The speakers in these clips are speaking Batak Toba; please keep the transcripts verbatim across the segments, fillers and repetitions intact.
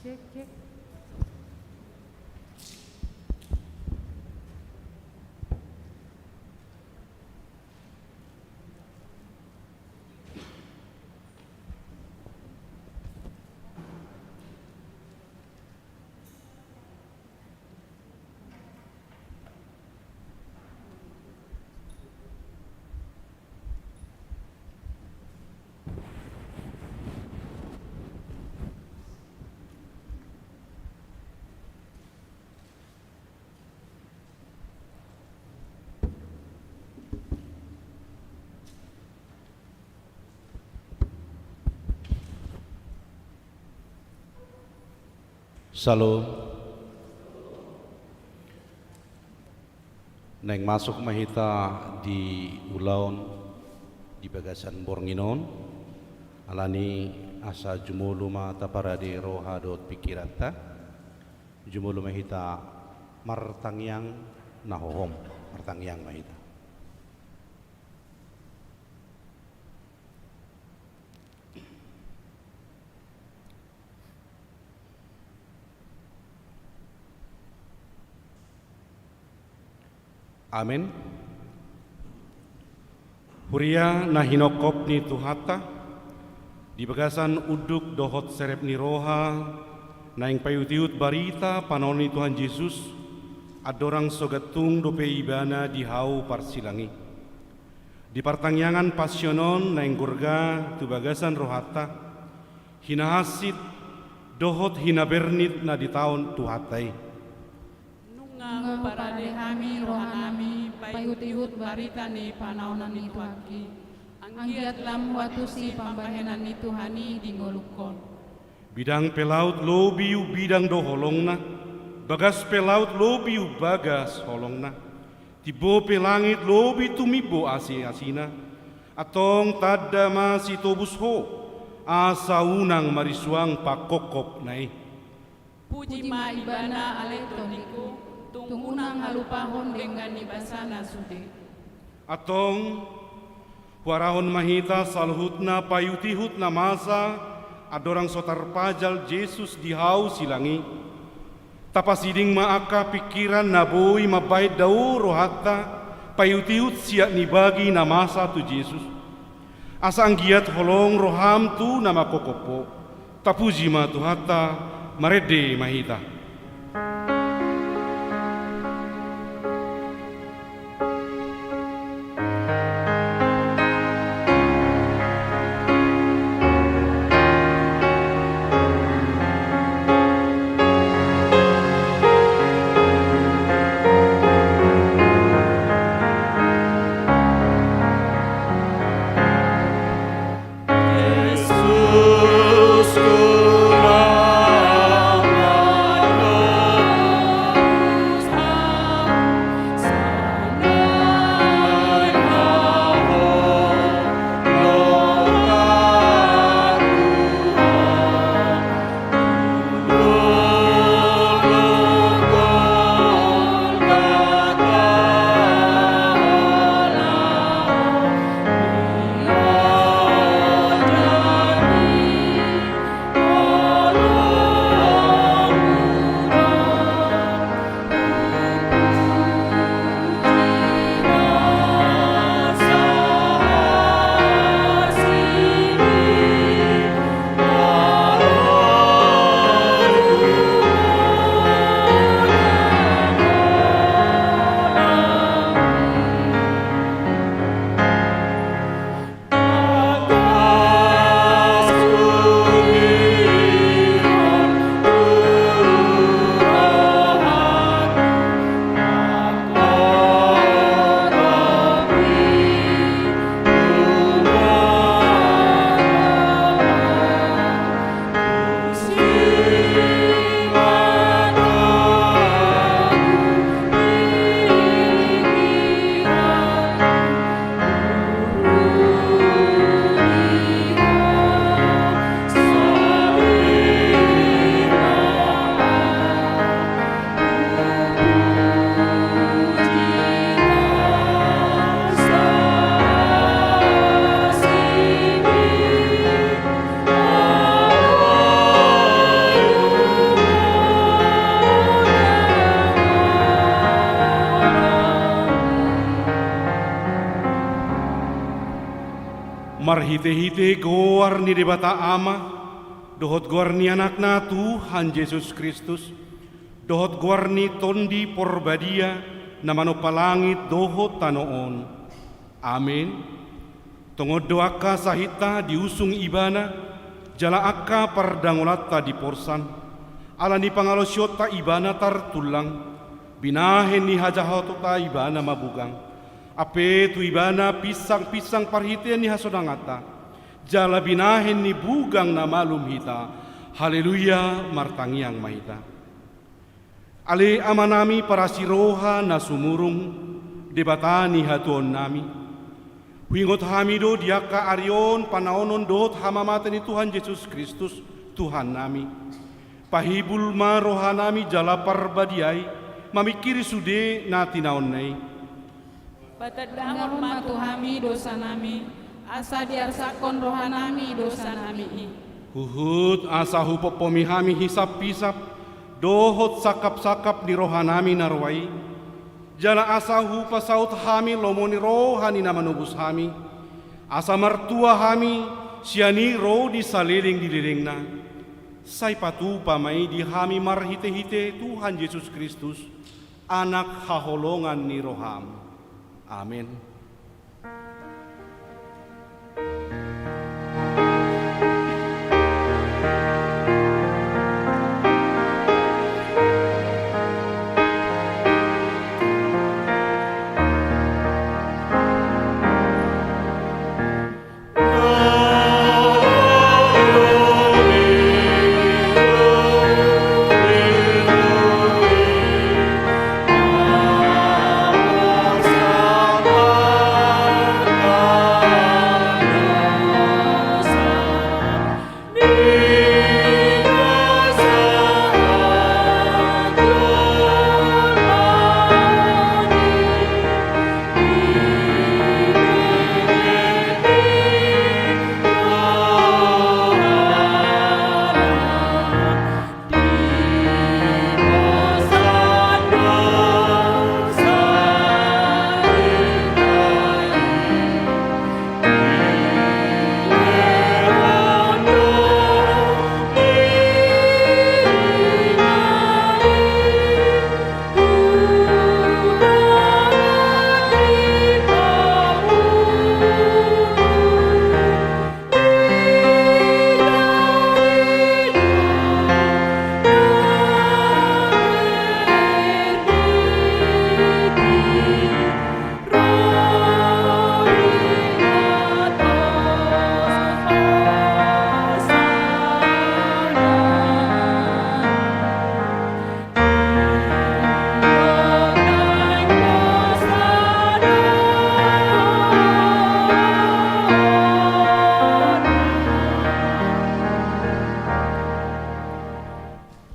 Cek, cek. Syalom. Naeng masuk ma hita di ulaon di bagasan borngin on, alani asa jumolo ma taparade roha dohot pingkiranta, jumolo ma hita martangiang na hohom, martangiang ma hita. Amen. Huria na hinophop ni Tuhanta, di bagasan unduk dohot serep ni roha, naeng paihutihut barita panaon ni Tuhan Jesus, andorang so gantung dope Ibana di hau parsilang i. Di partangiangan Pasion on naeng gorga tu bagasan rohanta, hinahansit dohot hinabernit na ditaon Tuhanta i. Nunga huparade hami rohanami paihutihut barita ni panaonon ni Tuhanta i. Anggiat lam huantusi pambahenan ni Tuhan i di ngolungkon. Bidang pe laut lobi umbidang do holongna, bagas pe laut lobi umbagas holongna, timbo pe langit lobi tumimbo asiasina. Antong tanda ma sitobus ho, asa unang marisuang panghophopna i. Puji ma Ibana ale tondingku, tung unang halupahon denggan ni basana sude. Antong, huarahon ma hita saluhutna paihutihut na masa, andorang so tarpajal Jesus di hau silang i. Tapasiding ma angka pingkiran na boi mambahen dao rohanta, paihutihut siat ni bagi na masa tu Jesus. Asa anggiat holong roham tu na manghophop ho. Tapuji ma Tuhanta, marende ma hita. Marhite-hite goar ni Debata Ama, dohot goar ni Anakna Tuhan Jesus Kristus, dohot goar ni Tondi Porbadia, na manompa langit dohot tano on. Amen. Tongon do angka sahitta diusung Ibana, jala angka pardangolanta diporsan. Ala ni pangalaosionta Ibana tartullang, binahen ni hajahatonta Ibana mabugang. Hape tu Ibana pinsang-pinsang parhitean ni hasonanganta, jala binahen ni bugang na malum hita. Haleluya, martangiang ma hita. Ale Amanami parasi roha na sumurung, Debata ni hatuaonnami. Huingot hami do di angka ari on panaonon dohot hamamate ni Tuhan Jesus Kristus, Tuhannami. Pahibul ma rohanami jala parbadiai, mamingkiri sude na tinaonna i. Patandahon ma tu hami dosanami, asa diarsakkon rohanami dosanami i. Huhut asa hupompomi hami hisap-hisap, dohot sangkap-sangkap ni rohanami na roa i. Jala asa hupasaut hami lomo ni roha ni na manobus hami. Asa martua hami, sian i ro di saleleng ni lelengna. Sai patupa ma i di hami marhite-hite Tuhan Jesus Kristus, Anak haholongan ni roham. Amen.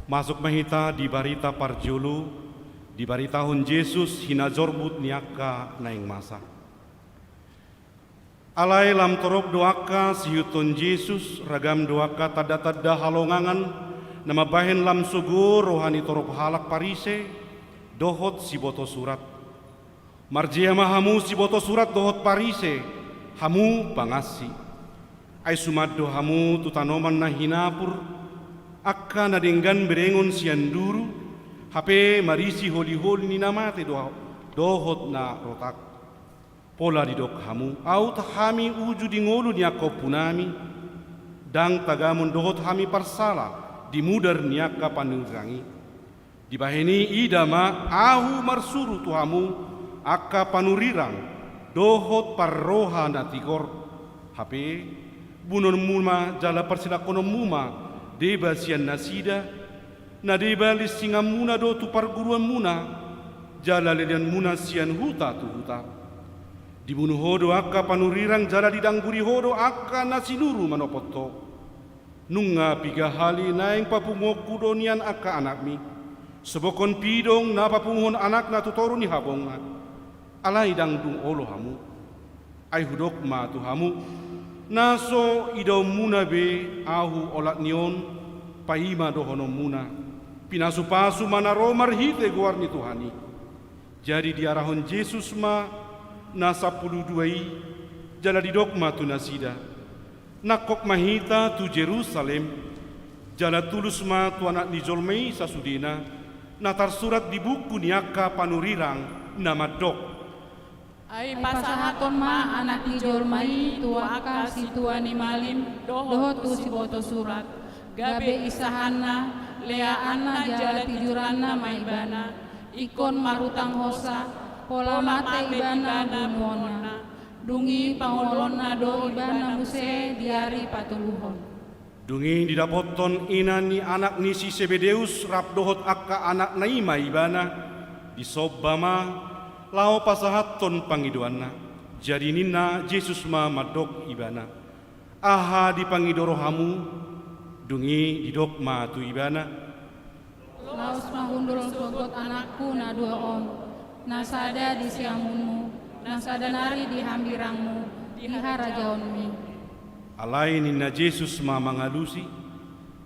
Masuk ma hita di barita parjolo, dibaritahon Jesus hinajorbut ni angka naeng masa. Alai lam torop do angka siihuthon Jesus, ragam do angka tanda-tanda halongangan, na mambahen lam sogo roha ni torop halak Parise, dohot siboto surat. Marjea ma hamu siboto surat dohot Parise, hamu pangansi. Ai suman do hamu tu tanoman na hinapur, angka na denggan berengon sian duru, hape marisi holi-holi ni na mate do-, dohot na rotak. Pola didok hamu, aut hami uju di ngolu ni angka ompunami, ndang tagamon dohot hami parsala di mudar ni angka panurirang i. Dibahen i ida ma ahu marsuru tu hamu angka panurirang dohot parroha na tigor. Hape, bunuonmu ma jala parsilangkononmu ma deba sian nasida, na deba linsinganmuna do tu parguruanmuna, jala lelengmuna sian huta tu huta. Dibunu ho do angka panurirang jala didangguri ho do angka na sinuru manopot ho. Nunga piga hali naeng papunguonku do nian angka anakmi, sobokhon pidong na papunguhon anakna tu toru ni habongna. Alai ndang dung olo hamu. Ai hudok ma tu hamu, na so idaonmuna be ahu olat ni on, paima dohononmuna, pinasu-pasu ma na ro marhite goar ni Tuhan i. Jadi diarahon Jesus ma na sampulu dua i, jala didok ma tu nasida, Nangkok ma hita tu Jerusalem, jala tulus ma tu Anak ni jolma i sasudena, na tarsurat di buku ni angka panurirang, na mandok: Ai pasahathon ma Anak ni jolma i tu angka sintua ni malim dohot tu sibotosurat, gabe insahanna, leaanna jala tijuranna ma ibana, ingkon marhutang hosa, pola mate ibana bunuonna. Dung i pangoloonna do ibana muse di ari patoluhon. Dung i didapothon ina ni anak ni si Sebedeus rap dohot angka anakna i ma ibana, disomba ma, laho pasahathon pangidoanna. Jadi ninna Jesus ma mandok ibana: Aha dipangido rohamu? Dung i didok ma tu ibana: Laos ma hundul sogot anakku na dua on, na sada di siamunmu, na sada nari di hambirangmu, di harajaonmi. Alai ninna Jesus ma mangalusi: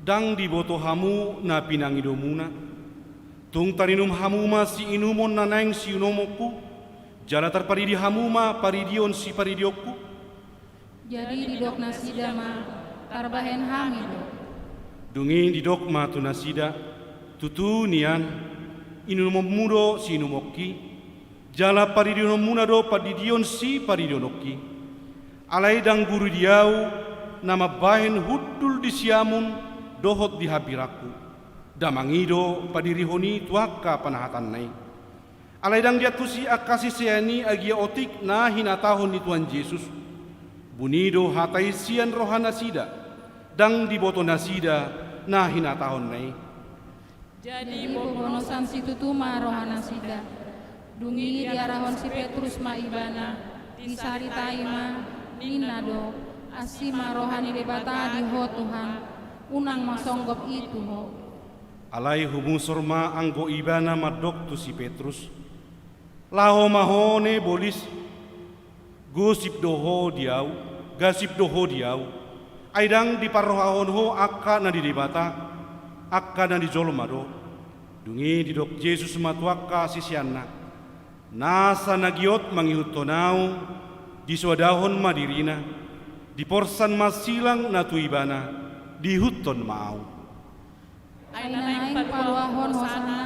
Ndang diboto hamu na pinangidomuna. Tung tarinum hamu ma siinumon na naeng siunumonku, jala tarparidi hamu ma paridion siparidionku? Jadi didok nasida ma: Tarbahen hami do. Dung i didok ma tu nasida: Tutu nian, inumonmu do siinumonki, jala paridionmuna do paridion siparidiononki. Alai ndang guru di ahu na mambahen hundul di siamun dohot di hambirangku, damang i do padirihon i tu angka panahatanna i. Alai ndang diantusi angka sisean i agia otik na hinatahon ni Tuhan Jesus. Buni do hata i sian rohanasida, ndang diboto nasida na hinatahonna i. Jadi bobonosan situtu ma rohanasida. Dung i diarahon si Petrus ma ibana, disaritai ma, ninna do: Asi ma roha ni Debata di ho Tuhan, unang ma songgop i tu ho. Alai humusor ma anggo ibana mandok tu si Petrus: Laho ma ho ne bolis, gosip do ho di ahu, gasip do ho di ahu. Ai ndang diparrohahon ho angka na di Debata, angka na di jolma do. Dung i didok Jesus ma tu angka siseanna: Nasa na giot mangihuthon ahu, disoadahon ma dirina, diporsan ma silang na tu ibana, diihuthon ma ahu. Ai na naeng paluahon hosana,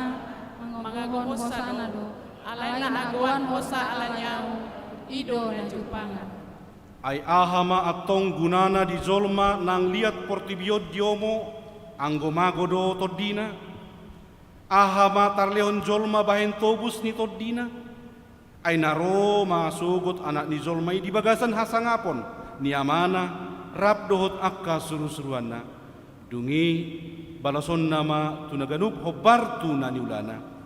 mangogohon hosana do. Alai na agoan hosa ala ni ahu, i do na jumpangan. Ai aha ma antong gunana di jolma nang liat portibi on diomo, anggo mago do tondina? Aha ma tarlehon jolma bahen tobus ni tondina? Ai na ro ma sogot Anak ni jolma i di bagasan hasangapon ni Amana rap dohot angka surusuruanna. Dung i balosonna ma tu na ganup hombar tu na niulana.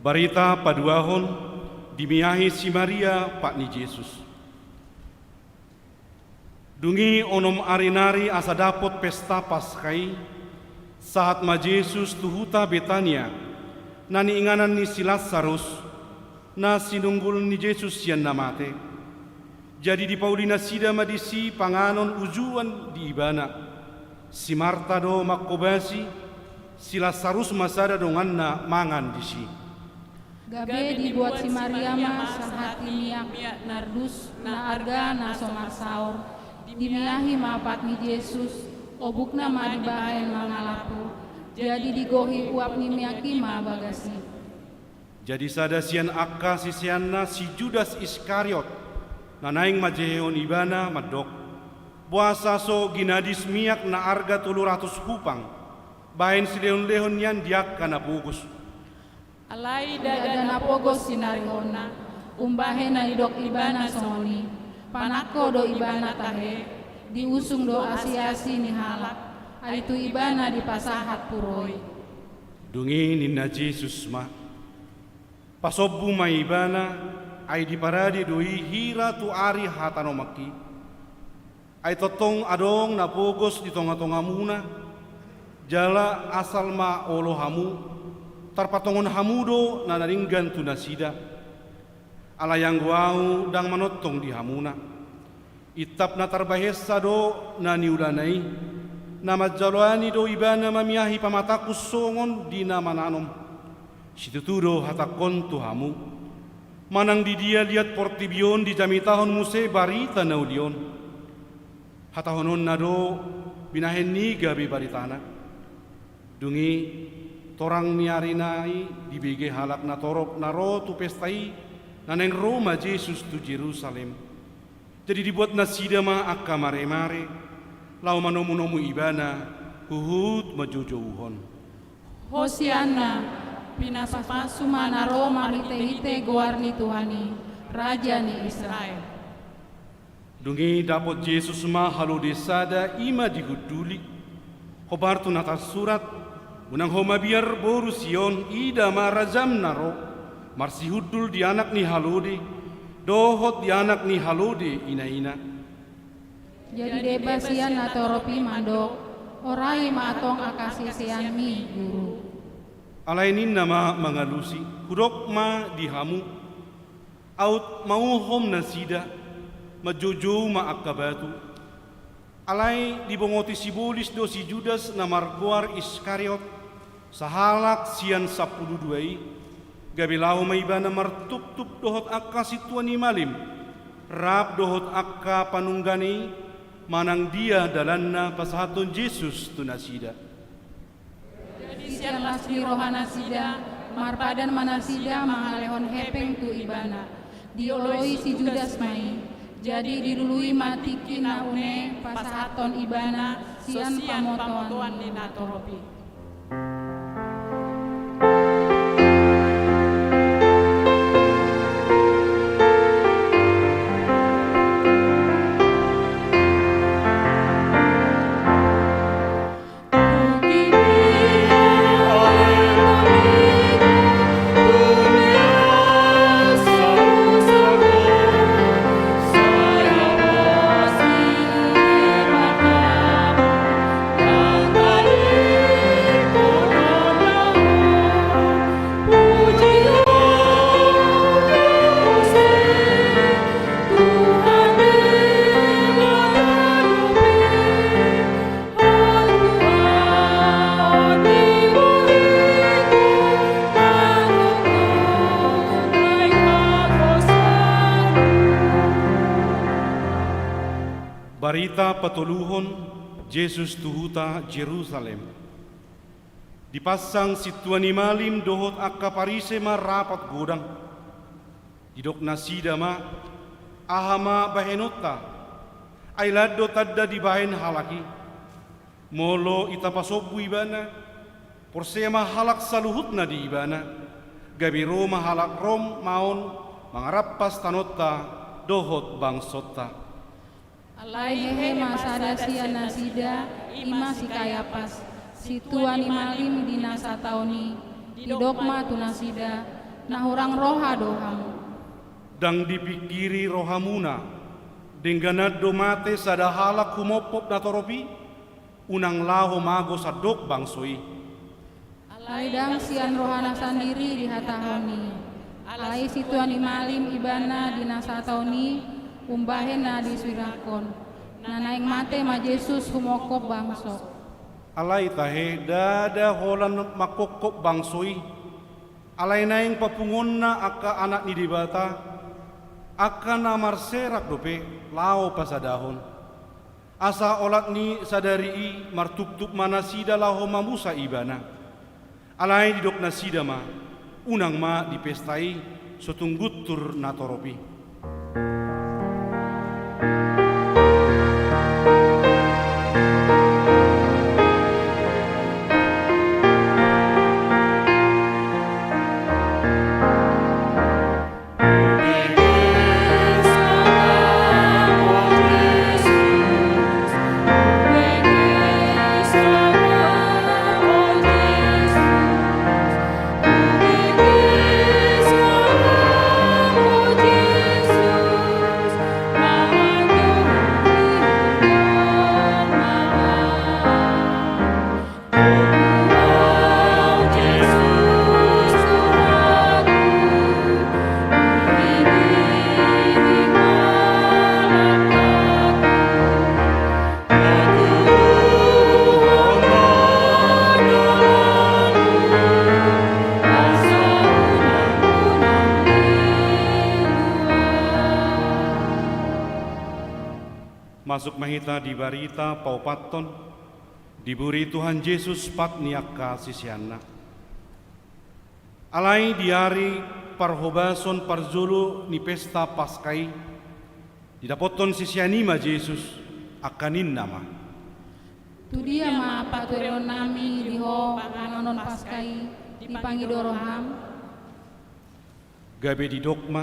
Barita paduahon, dimiahi si Maria pat ni Jesus. Dung i onom ari nari asa dapot pesta Paska i, sahat ma Jesus tu huta Betania, na niinganan ni si Lasarus, na sinunggul ni Jesus sian na mate. Jadi dipauli nasida ma disi panganon ujuan di ibana. Si Marta do manghobasi, si Lasarus ma sada donganna mangan disi. Gabe dibuat si Maria ma sahati miak nardus na arga na so marsaor, dimiahi ma pat ni Jesus, obukna ma dibahen mangalap ho, jadi digohi uap ni miak i ma bagas i. Jadi sada sian angka siseanna si Judas Iskariot, na naeng manjehehon ibana mandok: Boasa so ginadis miak na arga tolu ratus hupang, bahen silehonlehon nian di angka na pogos? Alai ndada na pogos sinarihonna, umbahen na nidok ibana songon i. Panangko do ibana tahe, diusung do asi-asi ni halak, ai tu ibana dipasahat puroi. Dung i ninna Jesus ma: Pasombu ma ibana, ai diparade do i hira tu ari hatanomanki. Ai tongtong adong na pogos di tonga-tongamuna, jala asal ma olo hamu, tarpatongon hamu do na denggan tu nasida. Alai anggo ahu ndang manongtong di hamuna. Intap na tarbahensa do na niulana i, na manjaloani do ibana mamiahi pamatangku songon di na mananom. Situtu do hatangkon tu hamu. Manang di dia liat portibi on dijamitahon muse barita na uli on. Hatahononna do binahen ni gabe baritana. Dung i, torang ni ari nai dibege halak natorop na ro tu pesta i, na naeng ro ma Jesus tu Jerusalem. Jadi dibuat nasida ma angka mare-mare, laho manomu-nomu ibana, huhut manjoujouhon: Hosianna, pinasu-pasu ma na ro marhite-hite goar ni Tuhan i, Raja ni Israel. Dung i dapot Jesus ma halode sada, i ma dihunduli. Hombar tu na tarsurat: Unang ho mabiar, boru Sion, ida ma rajam na ro, marsihundul di anak ni halode, dohot di anak ni halode ina-ina. Jadi deba sian natorop i mandok: Orai ma antong angka siseanmi, Guru. Alai ninna ma mangalusi: Hudok ma di hamu, aut mauhom nasida, manjoujou ma angka batu. Alai dibongoti sibolis do si Judas na margoar Iskariot, sahalak sian sampulu dua i, gabe laho ma ibana martuptup dohot angka sintua ni malim, rap dohot angka panunggane i, manang dia dalanna pasahathon Jesus tu nasida. Jadi sian las ni rohanasida, marpadan ma nasida mangalehon hepeng tu ibana. Dioloi si Judas ma i. Jadi dilului ma tingki na une pasahathon ibana sian pamotoan ni natorop i. Barita patoluhon, Jesus tu huta Jerusalem. Dipansang sintua ni malim dohot angka Parise ma rapat godang. Didok nasida ma: Aha ma bahenonta? Ai lan do tanda dibahen halak i. Molo ita pasombu ibana, porsea ma halak saluhutna di ibana, gabe ro ma halak Rom maon mangarampas tanonta dohot bangsonta. Alai hehe ma sada sian nasida, i ma si Kayapas, sintua ni malim di na sataon i. Didok ma tu nasida: Na hurang roha do hamu? Ndang dipingkiri rohamuna, dengganan do mate sada halak humophop natorop i? Unang laho mago sandok bangso i. Alai ndang sian rohana sandiri dihatahon i. Alai sintua ni malim ibana di na sataon i, umbahen na disirangkon. Na naeng mate ma Jesus humophop bangso. Alai tahe, ndada holan manghophop bangso i. Alai naeng papunguonna angka anak ni Debata, angka na marserak dope laho pasadahon. Asa olat ni sadari i martuptup ma nasida laho mamusa ibana. Alai didok nasida ma: Unang ma di pesta i, so tung guntur natorop i. Masuk ma hita di barita paopathon, diburi Tuhan Jesus pat ni angka siseanna. Alai di ari parhobason parjolo ni pesta Paska i, didapothon sisean i ma Jesus, angka ninna ma: Tu dia ma patureonnami di Ho panganon Paska i, di pangido roham? Gabe didok ma: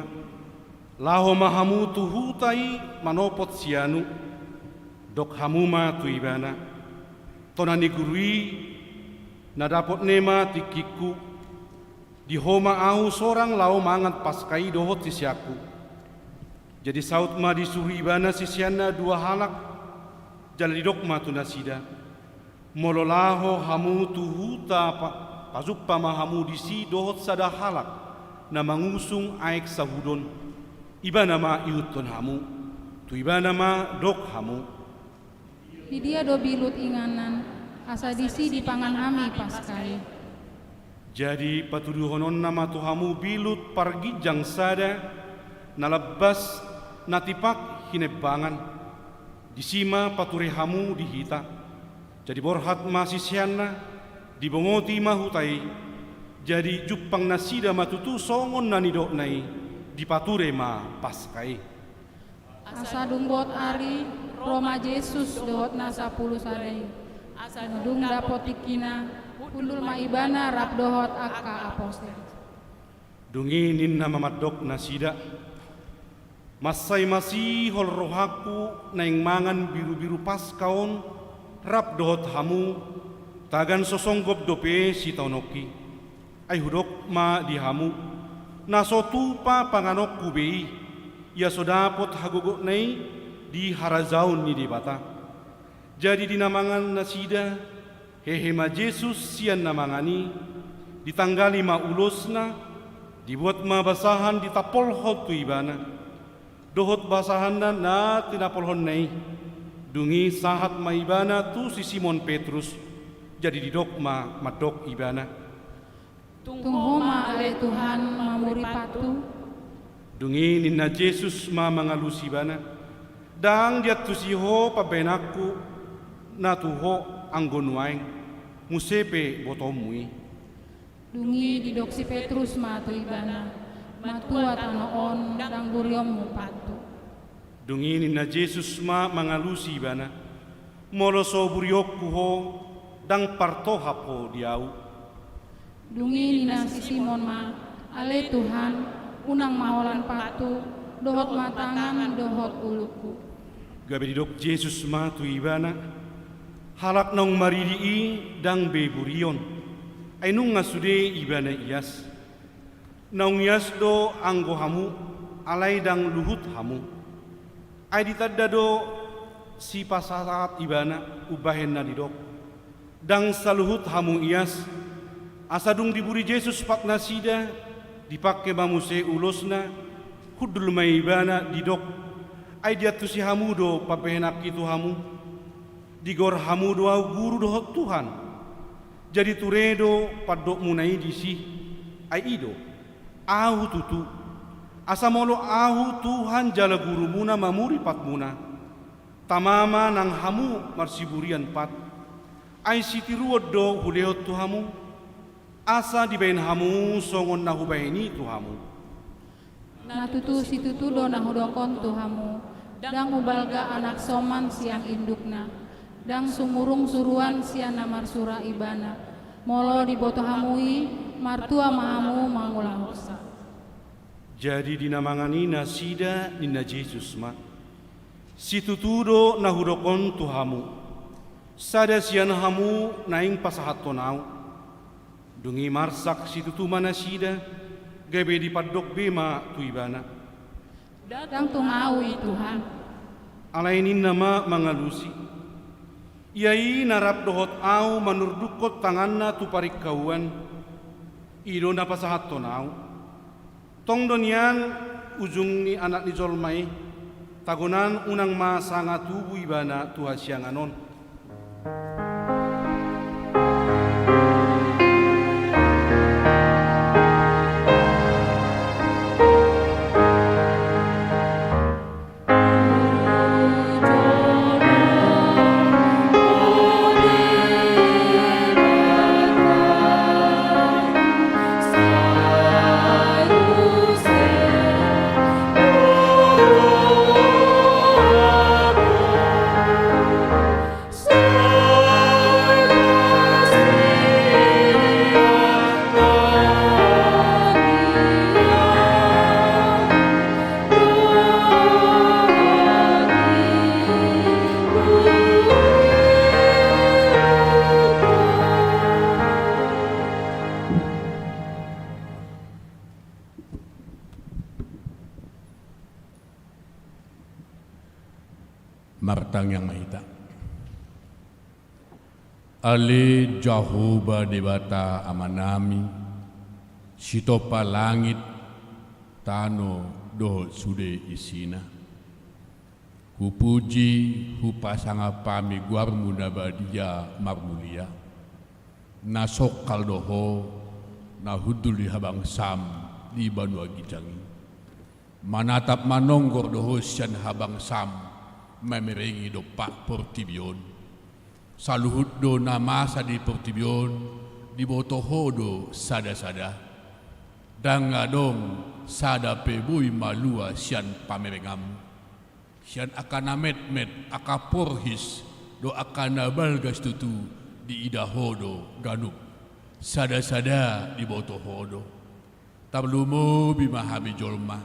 Laho ma hamu tu huta i manopot sianu, dok hamu ma tu ibana: Tona ni guru i, na dapotne ma tingkingku, di ho ma ahu sorang laho mangan Paska i dohot siseanku. Jadi saut ma disuru ibana siseanna dua halak, jala didok ma tu nasida: Molo laho hamu tu huta pa-, pajumpa ma hamu disi dohot sada halak na mangusung aek sahudon, ibana ma ihuthon hamu, tu ibana ma dok hamu: Di dia do bilut inganan, asa disi dipangan hami Paska i? Jadi patuduhononna ma tu hamu bilut parginjang sada, na lambas, na tipak hinembangan. Disi ma pature hamu di hita. Jadi borhat ma siseanna, dibongoti ma huta i. Jadi jumpang nasida ma tutu songon na nidokna i, dipature ma Paska i. Asa dung bot ari, ro ma Jesus dohot na sampulu sada i. Asa dung dapot tingkina, hundul ma ibana rap dohot angka apostel. Dung i ninna ma mandok nasida: Mansai masihol rohangku naeng mangan birubiru Paska on rap dohot hamu, tagan so songgop dope sitaononki. Ai hudok ma di hamu, na so tupa panganonku be i, ia so dapot hagogotna i di harajaon ni Debata. Jadi di na mangan nasida, hehe ma Jesus sian na mangan i, ditanggali ma ulosna, dibuat ma basahan ditampolhon tu ibana. Dohot basahanna na tinampolhonna i, dung i sahat ma ibana tu si Simon Petrus, jadi didok ma mandok ibana: Tung ho ma ale Tuhan mamuri pathu? Dung i ninna Jesus ma mangalusi ibana: Ndang diantusi ho pambahenanku na tu ho anggo nuaeng, muse pe botoonmu i. Dung i didok si Petrus ma tu ibana: Matua tano on, ndang burionmu pathu. Dung i ninna Jesus ma mangalusi ibana: Molo so burionku ho, ndang partohap ho di ahu. Dung i ninna si Simon ma: Ale Tuhan, unang ma holan pathu, dohot ma tangan dohot ulungku. Gabe didok Jesus ma tu ibana: Halak naung maridi i ndang be burion, ai nunga sude ibana ias. Naung ias do anggo hamu, alai ndang luhut hamu. Ai ditanda do sipasahat ibana umbahen na didok: Ndang saluhut hamu ias. Asa dung diburi Jesus pat nasida, dipangke ma muse ulosna, hundul ma ibana didok: Ai diantusi hamu do pambahenanki tu hamu? Digoar hamu do ahu Guru dohot Tuhan. Jadi ture do pandokmuna i disi. Ai i do: Ahu tutu. Asa molo ahu Tuhan jala Gurumuna mamuri patmuna, tama ma nang hamu marsiburian pat. Ai sitiruon do hulehon tu hamu, asa dibahen hamu songon na hubahen i tu hamu. Na tutu situtu do na hudok on tu hamu: Ndang hubalga anak soman sian indukna, ndang sumurung suruan sian na marsura ibana. Molo diboto hamu i, martua ma hamu mangulahonsa. Jadi di na mangan i nasida, ninna Jesus ma: Situtu do na hudok on tu hamu: Sada sian hamu naeng pasahathon ahu. Dung i marsak situtu ma nasida, gabe dipandok be ma tu ibana: Ndang tung ahu i, Tuhan. Alai ninna ma mangalusi: Ia i na rap dohot ahu manurdukkon tanganna tu paringkauan, i do na pasahathon ahu. Tong do nian ujung ni Anak ni jolma i, tagonan unang ma sanga tubu ibana tu hasiangan on. Martangiang ma hita. Ale Jahowa Debata Amanami, sitompa langit, tano dohot sude isina. Hupuji, hupasangap hami goarmu na badia marmulia, na songkal do ho, na hundul di habangsam di banua ginjang i. Manatap manonggor do ho sian habangsam, mamerengi dompak portibi on. Saluhut do na masa di portibi on, diboto ho do sada-sada. Ndang adong sada pe boi malua sian pamerenganmu. Sian angka na metmet, angka porhis, dohot angka na balga situtu diida ho do ganup. Sada-sada diboto ho do. Tarlumobi ma hami jolma,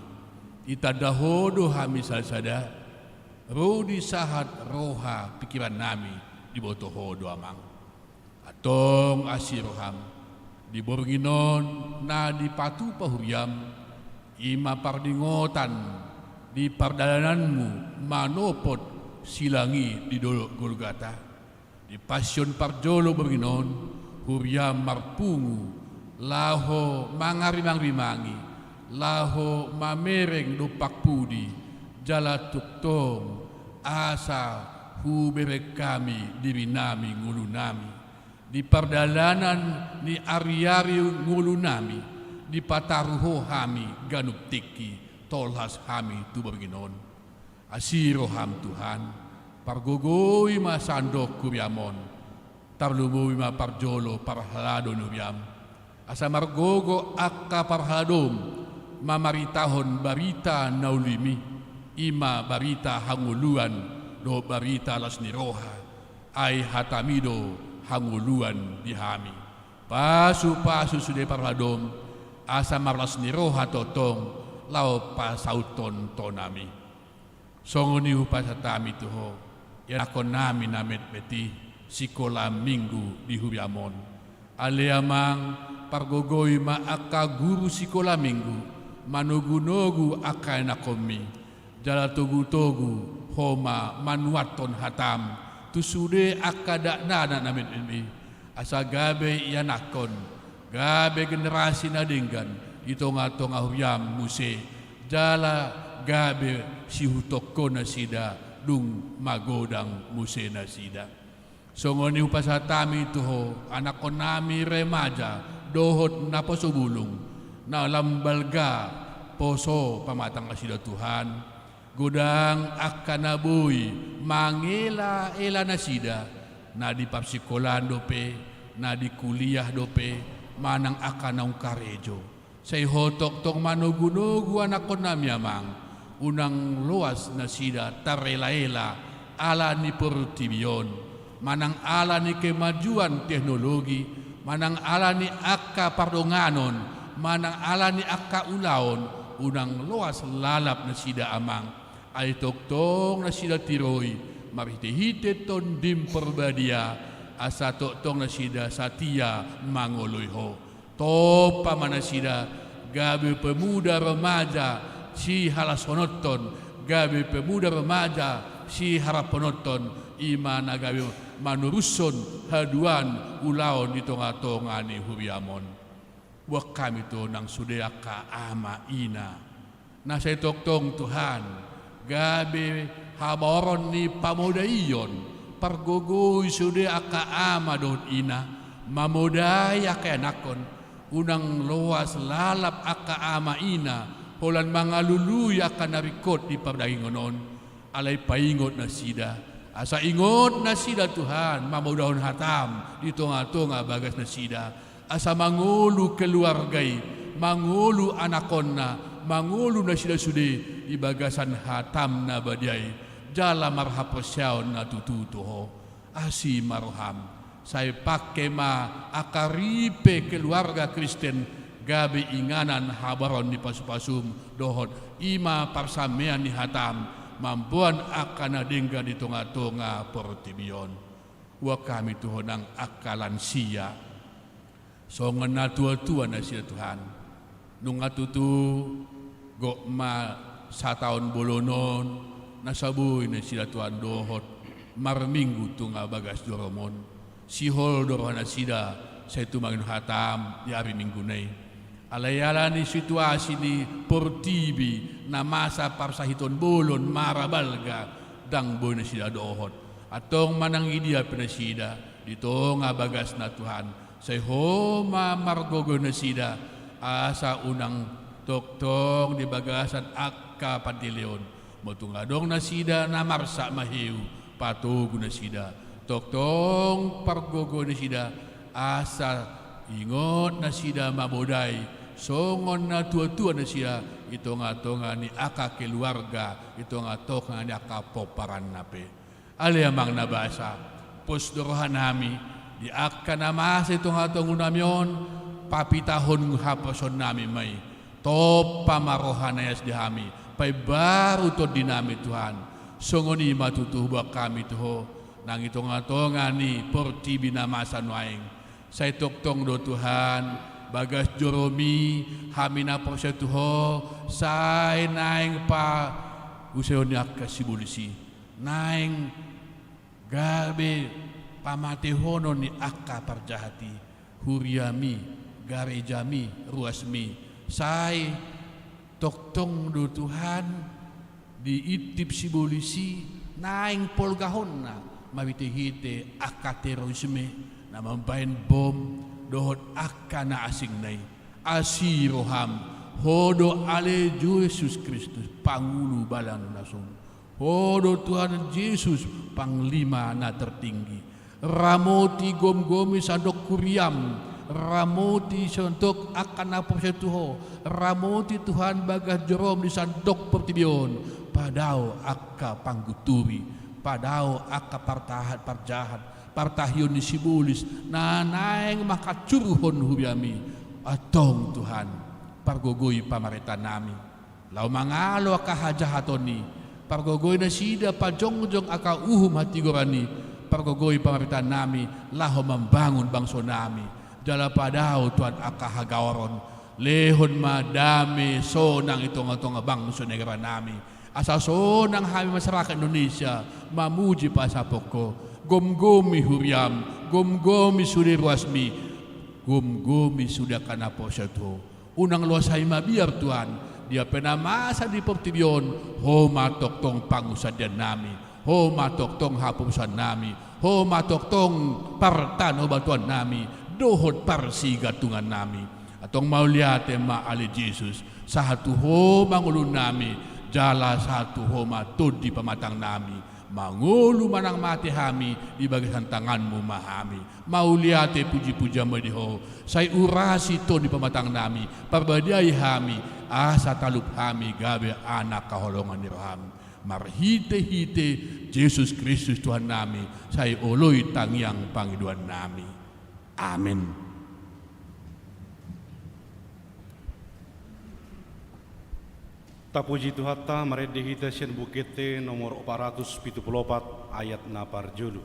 ditanda ho do hami sada-sada, ro di sahat roha pingkirannami diboto ho do Amang. Antong asi roham, di borngin on na dipatupa huriam, i ma pardingotan di pardalananmu manopot silang i di dolok Golgata. Di pasion parjolo borngin on, huriam marpungu, laho mangarimang-rimangi, laho mamereng dompak pudi, jala tongtong, asa hubereng hami dirinami ngolunami. Di pardalanan ni ari-ari ngolunami, dipataru ho hami ganup tingki, tolhas hami tu borngin on. Asi roham Tuhan, pargogoi ma sandok huriam on, tarlumobi ma parjolo parhalado ni huriam, asa margogo angka parhaladom mamaritahon barita na ulim i, i ma barita hangoluan dohot barita las ni roha, ai hatami do hangoluan di hami. Pasu-pasu sude parhaladom, asa marlas ni roha tongtong, laho pasauthon tonami. Songon i hupasahat hami tu ho, ianakkonnami na metmet i, sikola minggu di huriam on. Ale Amang, pargogoi ma angka guru sikola minggu, manogu-nogu angka ianakkonmi, jala togu-togu ho ma manuathon hatam, tu sude angka dakdanak na metmet i, asa gabe ianakkon, gabe generasi na denggan, di tonga-tonga huriam muse, jala gabe sihuthonhon nasida dung magodang muse nasida. Songon i hupasahat hami tu ho, anakkonnami remaja, dohot naposo bulung, na lam balga poso pamatang nasida Tuhan, godang angka na boi mangela-ela nasida, na di parsikolaan dope, na di kuliah dope, manang angka naung karejo. Sai ho tongtong manogu-nogu anakkonnami Amang, unang loas nasida tarela-ela ala ni portibi on, manang ala ni kemajuan teknologi, manang ala ni angka pardonganon, manang ala ni angka ulaon, unang loas lalap nasida Amang. Ai tongtong nasida tiroi, marhite-hite Tondim Porbadia, asa tongtong nasida satia mangoloi ho. Tompa ma nasida, gabe pemuda remaja sihalashononhon, gabe pemuda remaja siharaphononhon, i ma na gabe manorushon haduan ulaon di tonga-tonga ni huriam on. Boan hami tu ho nang sude angka ama ina, na sai tongtong Tuhan, gabe habaoron ni pamodaion, pargogoi sude angka ama dohot ina, mamodai angka ianakkon, unang loas lalap angka ama ina, holan mangalului angka na ringkot di pardagingon on, alai paingot nasida, asa ingot nasida Tuhan, mamodahon hatam, di tonga-tonga bagas nasida, asa mangolu keluarga i, mangolu anakkonna, mangolu nasida sude di bagasan hatam na badia i, jala marhaporseaon na tutu tu ho. Asi ma roham, sai pangke ma angka ripe keluarga Kristen, gabe inganan habaoron ni pasu-pasum, dohot i ma parsamean ni hatam, mamboan angka na denggan di tonga-tonga portibi on. Boan hami tu ho nang angka lansia, songon na tua-tua nasida Tuhan. Nunga tutu gok ma sataon bolon on, na so boi nasida Tuhan dohot marminggu tu nga bagas joroM on. Sihol do roha nasida sai tumangihon hataM di ari Minggu na i. Alai ala ni situasi ni portibi na masa parsahiton bolon mara balga, ndang boi nasida dohot. Antong manang i dia pe nasida, di tonga bagasna Tuhan, sai Ho ma margogoihon nasida, asa unang tongtong di bagasan angka pandileon. Molo tung adong nasida na marsak maheu, patogu nasida. Tongtong pargogoihon nasida, asa ingot nasida mamodai, songon na tuatua nasida, i tongatonga ni angka keluarga, i tongatonga ni angka pomparanna pe. Ale Amang na basa, pos do rohanami, di angka na masa di tongatonganami on, papitahon haposoonnami ma i. Tompa ma roha na ias di hami, paimbaru tondinami Tuhan. Songon i ma tutu huboan hami tu Ho, nang i tongatonga ni portibi na masa nuaeng. Sai tongtong do Tuhan, bagas joroMi, hami na porsea tu Ho, sai naeng pausehon ni angka sibolis i. Naeng gabe pamatehonon ni angka parjahat i, huriaMi, garejami, ruasMi, sai tongtong do Tuhan, diintip sibolis i, naeng polgahonna, marhitehite angka terorisme, na mambahen bom, dohot angka na asingna i. Asi rohaM, Ho do ale Jesus Kristus, pangulu balang na son. Ho do Tuhan Jesus, Panglima na tertinggi. Ramoti gomgomi sandok huriaM, ramoti sandok angka na porsea tu Ho, ramoti Tuhan bagas joroM di sandok portibi on, padao angka panggunturi, padao angka partahat parjahat, partahion ni sibolis, na naeng manghancurhon huriaMi. Antong Tuhan, pargogoi pamarentaannami. Laho mangalo angka hajahaton i, pargogoi nasida pajongjong angka uhum hatigoran i, pargogoi pamarentaannami, laho mambangun bangsonami, jala padao Tuhan angka hagaoron, lehon ma dame sonang i tongatonga bangso ni hagaranami, asa sonang hami masyarakat Indonesia, mamuji pasapok Ho, gomgomi huriaM, gomgomi sude ruasMi, gomgomi sude angka na porsea tu Ho. Unang loas hami mabiar Tuhan, dia pe na masa di portibi on, Ho ma tongtong pangunsandeannami, Ho ma tongtong haporusanami, Ho ma tongtong partanobatuannami, dohot parsigantungannami. Antong mauliate ma ale Jesus, sahat tu Ho ma ngolunami, jala sahat tu Ho ma tondi pamatangnami, mangolu manang mate hami, di bagasan tanganMu ma hami. Mauliate pujipujian ma di Ho, sai urasi tondi pamatangnami, parbadiai hami, asa talup hami gabe anak haholongan ni rohaM. Marhitehite Jesus Kristus Tuhannami, sai oloi tangiang pangidoannami. Amen. Tapuji Tuhanta, marende hita sian Buku Ende nomor opat ratus pitu pulu opat, ayat na parjolo.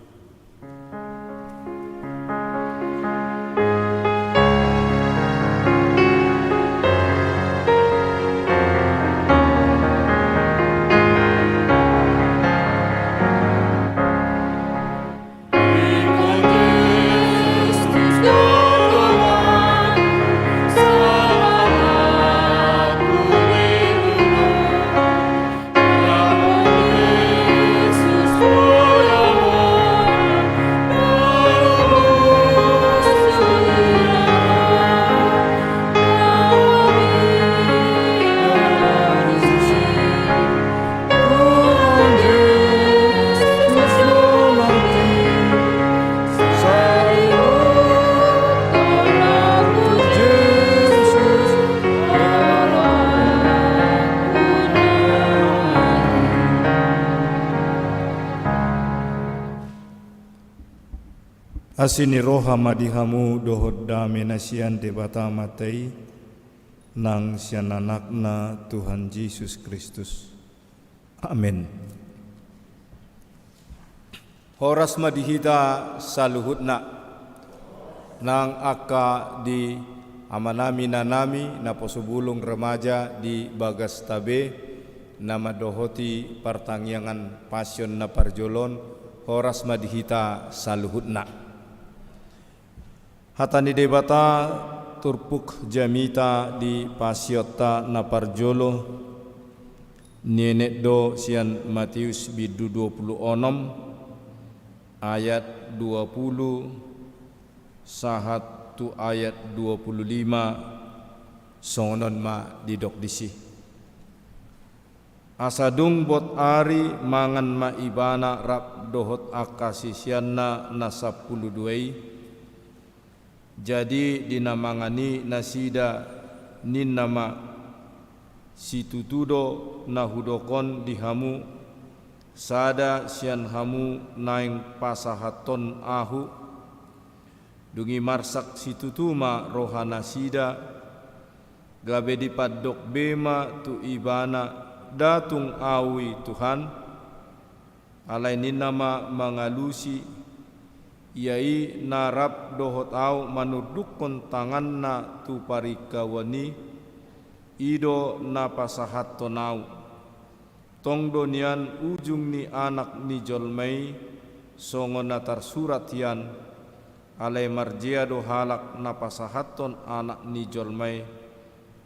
Asi ni roha ma di hamu dohot dame na sian Debata Amanta i, nang sian Anakna Tuhan Jesus Kristus. Amen. Horas ma di hita saluhutna. Nang angka di amanami, inanami, naposo bulung, remaja di bagasta be, na mandohoti partangiangan Pasion na parjolo on, horas ma di hita saluhutna. Hata ni Debata turpuk jamita di Pasionta na parjolo, nienet do sian Matius bindu dua pulu onom ayat dua pulu sahat tu ayat dua pulu lima, songon on ma didok disi. Asa dung bot ari mangan ma Ibana rap dohot angka siseanna na sampulu dua i. Jadi di na mangan i nasida, ninna ma: Situtu do na hudok on di hamu, sada sian hamu naeng pasahathon Ahu. Dung i marsak situtu ma rohanasida, gabe dipandok be ma tu Ibana: Nda tung Ahu i, Tuhan. Alai ninna ma mangalusi: Ia i na rap dohot Ahu manundukhon tanganna tu paringkahuan i, i do na pasahathon Ahu. Tong do nian ujung ni Anak ni jolma i songon na tarsurat hian. Alai marjea do halak na pasahathon Anak ni jolma i,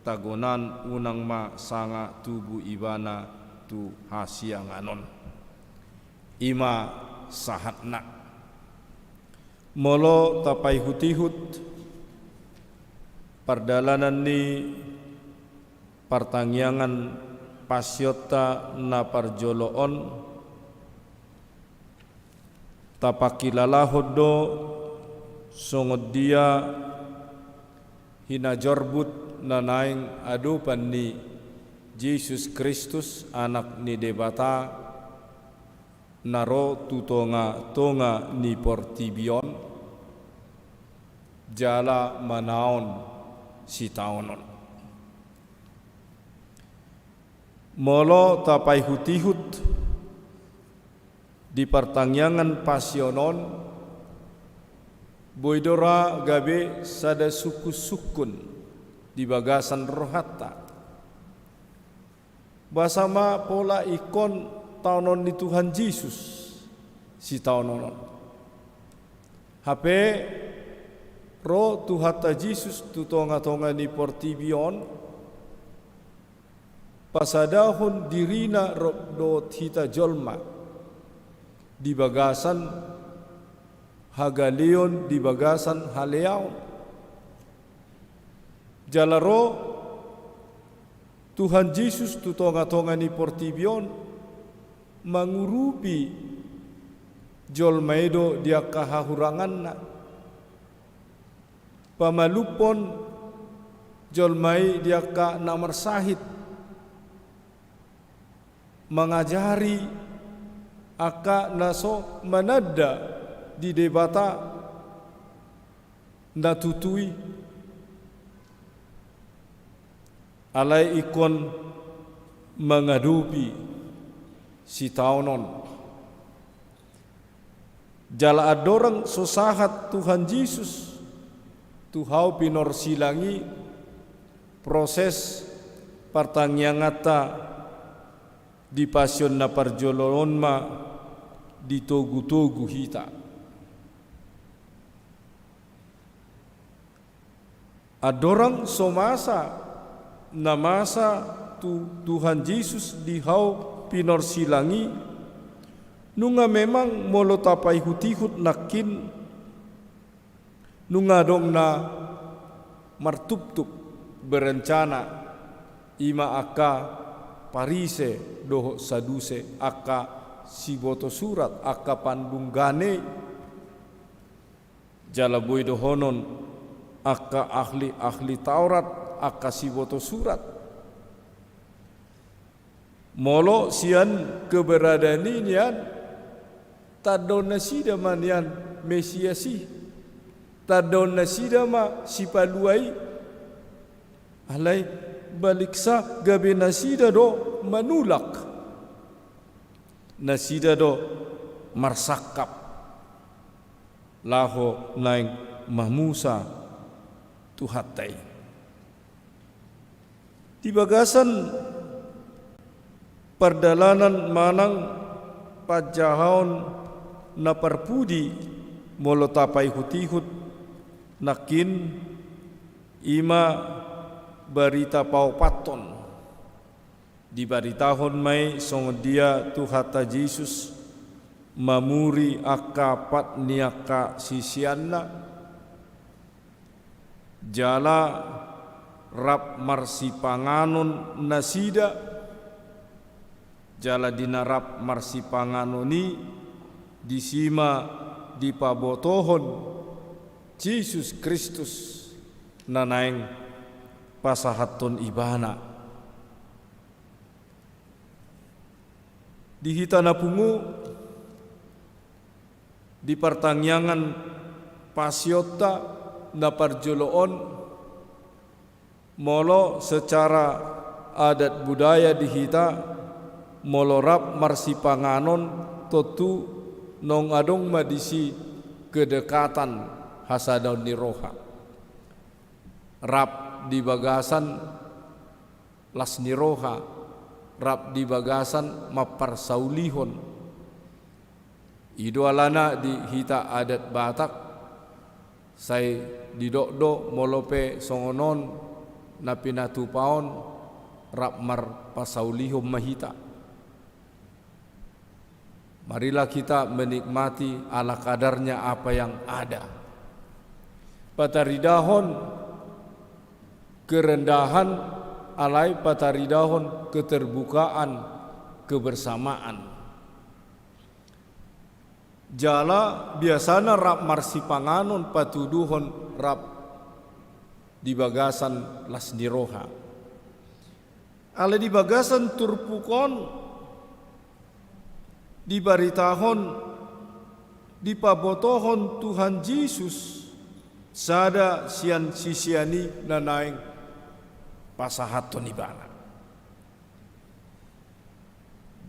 tagonan unang ma sanga tubu ibana tu hasiangan on. I ma sahatna. Molo tapaihutihut pardalanan ni partangiangan Pasionta na parjolo on, tapangkilalahon do songon dia hinajorbut na naeng adopan ni Jesus Kristus, Anak ni Debata, na ro tu tongatonga ni portibi on, jala manaon sitaonon. Molo tapaihutihut di partangiangan Pasion on, boi do ra gabe sada sungkunsungkun di bagasan rohanta. Boasa ma pola ingkon taonon ni Tuhan Jesus sitaonon on? Hape ro Tuhanta Jesus tu tongatonga ni portibi on, pasadahon dirina rap dohot hita jolma di bagasan hagaleon, di bagasan haleaon. Jala ro Tuhan Jesus tu tongatonga ni portibi on mangurupi jolma i do di angka hahuranganna, pamalumhon jolma i di angka na marsahit, mangajari angka na so mananda di Debata na tutu i. Alai ingkon mangadopi sitaonon. Jala andorang so sahat Tuhan Jesus tu hau pinorsilang i, proses partangianganta di Pasion na parjolo on ma ditogutogu hita. Andorang so masa na masa tu Tuhan Jesus di hau pinorsilang i, nunga memang molo tapaihutihut nangkin, nunga adong na martuptup berencana, i ma angka Parise dohot Saduse, angka siboto surat, angka pandunggane, jala boi dohonon angka ahli-ahli Taurat, angka siboto surat. Molo sian keberadaan i nian, tandaon nasida ma nian Mesias i, tandaon nasida ma Sipalua i. Alai baliksa gabe nasida do manulak, nasida do marsangkap laho naeng mamusa Tuhanta i. Di bagasan Pardalanan manang panjahaon na parpudi molo tapaihut-ihut nangkin, i ma barita paopathon. Dibaritahon ma i songon dia Tuhanta Jesus mamuri angka pat ni angka siseanna, jala rap marsipanganon nasida, jala di na rap marsipanganon i, disi ma dipabotohon Jesus Kristus na naeng pasahathon Ibana. Di hita na pungu, di partangiangan pasionta na parjolo on, molo secara adat budaya di hita, molo rap marsipanganon, tontu naung adong ma disi kedekatan hasadaon ni roha. Rap di bagasan las ni roha, rap di bagasan mamparsaulihon. I do alana di hita adat Batak, sai didok do molo pe songon on na pinatupa on, rap marpasaulihon ma hita. Marilah kita menikmati ala kadarnya apa yang ada. Pataridahon kerendahan, alai pataridahon keterbukaan, kebersamaan. Jala biasana rap marsipanganon patuduhon rap di bagasan las ni roha. Alai di bagasan turpuk on dibaritahon, dipabotohon Tuhan Jesus sada sian sisean i na naeng pasahathon Ibana.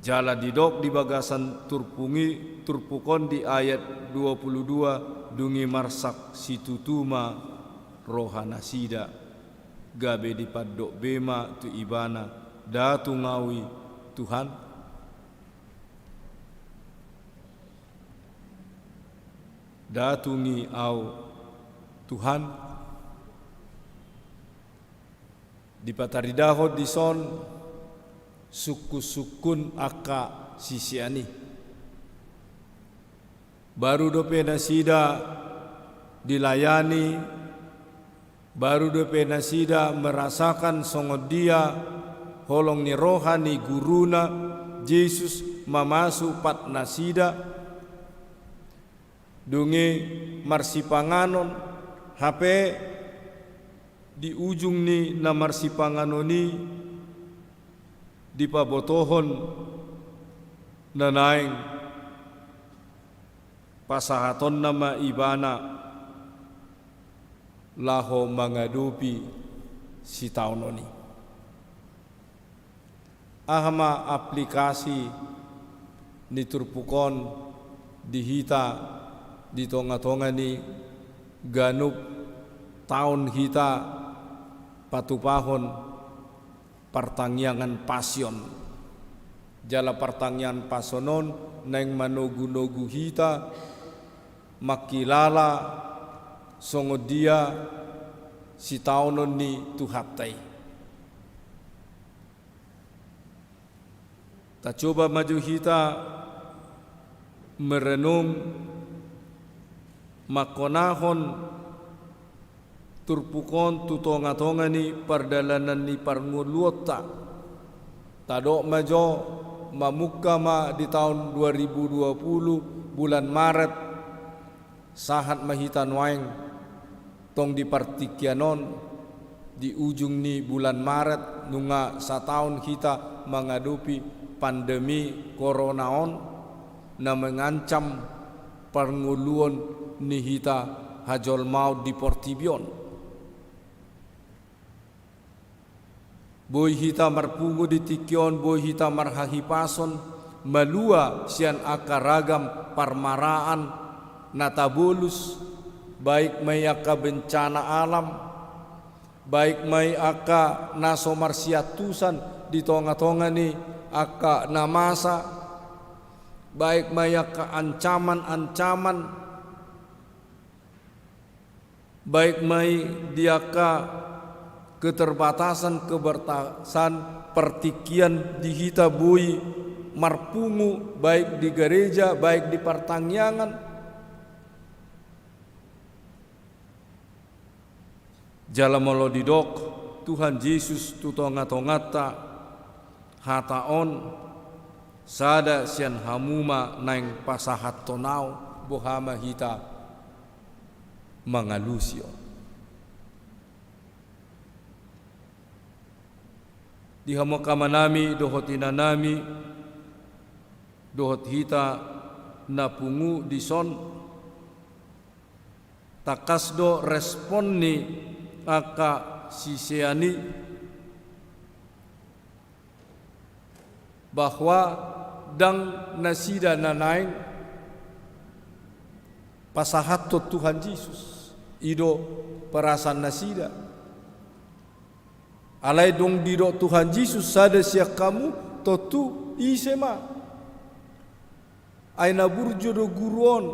Jala didok di bagasan turpuk i, turpuk on di ayat dua puluh dua, dung i marsak situtu ma rohanasida, gabe dipandok be ma tu Ibana, nda tung ahu i, Tuhan? Nda tung i ahu, Tuhan? Dipataridahon dison sungkun-sungkun angka sisean i. Baru dope nasida dilayani, baru dope nasida merasakan songon dia holong ni roha ni guruna Jesus mamasu pat nasida, dung i marsipanganon, hape di ujung ni na marsipanganon i dipabotohon na naeng pasahatonna ma Ibana laho mangadopi sitaonon i. Aha ma aplikasi ni turpuk on di hita di tonga-tonga ni ganup taon hita patupahon partangiangan Pasion? Jala partangiangan Pasion on naeng manogu-nogu hita mangkilala songon dia sitaonon ni Tuhanta i. Tacoba ma jo hita merenung mangkonahon turpuk on tu tonga-tonga ni pardalanan ni parngoluonta. Tadok ma jo, mamungka ma di taon dua ribu dua puluh bulan Maret, sahat ma hita nuaeng tong di partingkian on, di ujung ni bulan Maret, nunga sataon hita mangadopi pandemi corona on na mengancam parngoluon ni hita hajolmaon di portibi on. Boi hita marpungu di tingki on, boi hita marhahipason, malua sian angka ragam parmaraan na tabolus, baik ma i angka bencana alam, baik ma i angka na so marsiantusan di tonga-tonga ni angka na masa, baik ma i angka ancaman-ancaman, baik ma i di angka keterbatasan-keterbatasan partingkian di hita boi marpungu, baik di gareja, baik di partangiangan. Jala molo didok Tuhan Jesus tu tonga-tonganta, hata on, sada sian hamu ma naeng pasahathon ahu, boha ma hita mangalusi on. Di hamu angka amanami dohot inanami, dohot hita na pungu dison, tangkas do respon ni angka sisean i bahwa ndang nasida na naeng pasahathon Tuhan Jesus. I do perasaan nasida. Alai dung didok Tuhan Jesus sada sian hamu, tontu ise ma? Ai na burju do guru on.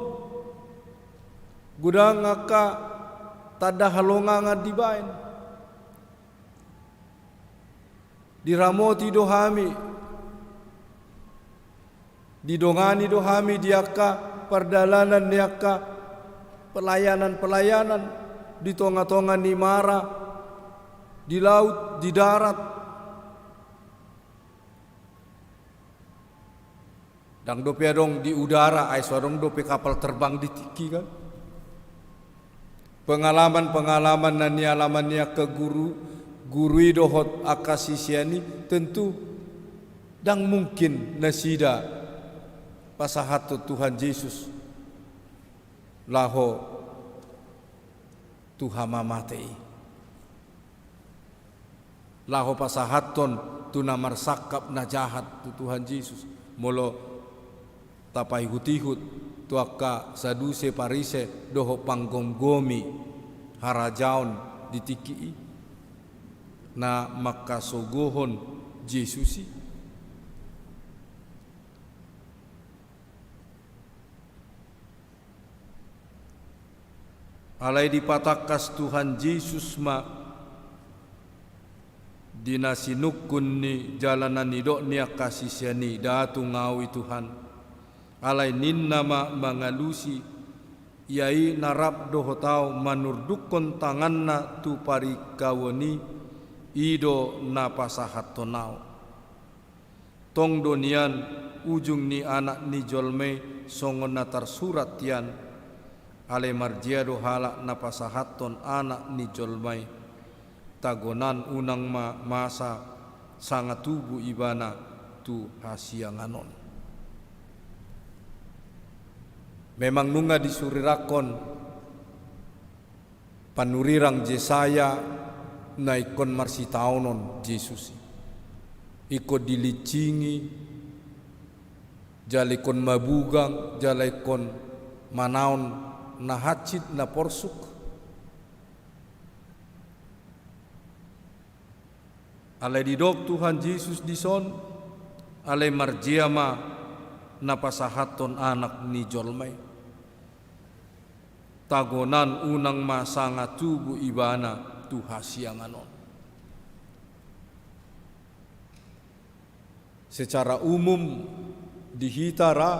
Godang angka tanda halongangan dibaen. Diramoti do hami, didongani do hami di angka pardalanan ni angka pelayanan-pelayanan di tonga-tonga ni mara, di laut, di darat. Ndang dope adong di udara, ai so adong dope kapal terbang di tingki, kan? Pengalaman-pengalaman na nialami ni angka guru, guru i dohot angka sisean i, tentu ndang mungkin nasida pasahathon Tuhan Jesus laho tu hamamate i. Laho pasahathon tu na marsangkap na jahat tu Tuhan Jesus. Molo tapaihut-ihut tu angka Saduse, Parise dohot panggomgomi harajaon di tingki i na mangkasogohon Jesus i. Alai dipatangkas Tuhan Jesus ma di na sinungkun ni jala na nidok ni angka sisean i, nda tung ahu i Tuhan. Alai ninna ma mangalusi, ia i na rap dohot ahu manurdukkon tanganna tu paringkaon i, i do na pasahathon ahu. Tong do nian ujung ni Anak ni jolma i songon na tarsurat hian, alai marjea do halak na pasahathon Anak ni jolma i, tagonan unang ma masa sanga tubu ibana tu hasiangan on. Memang nunga disurirangkon panurirang Jesaya na ingkon marsitaonon Jesus i. Ingkon dilincingi, jala ingkon mabugang, jala ingkon manaon na hansit na porsuk. Alai didok Tuhan Jesus dison, alai marjea ma na pasahathon Anak ni jolma i. Tagonan unang ma sanga tubu ibana tu hasiangan on. Secara umum di hita ra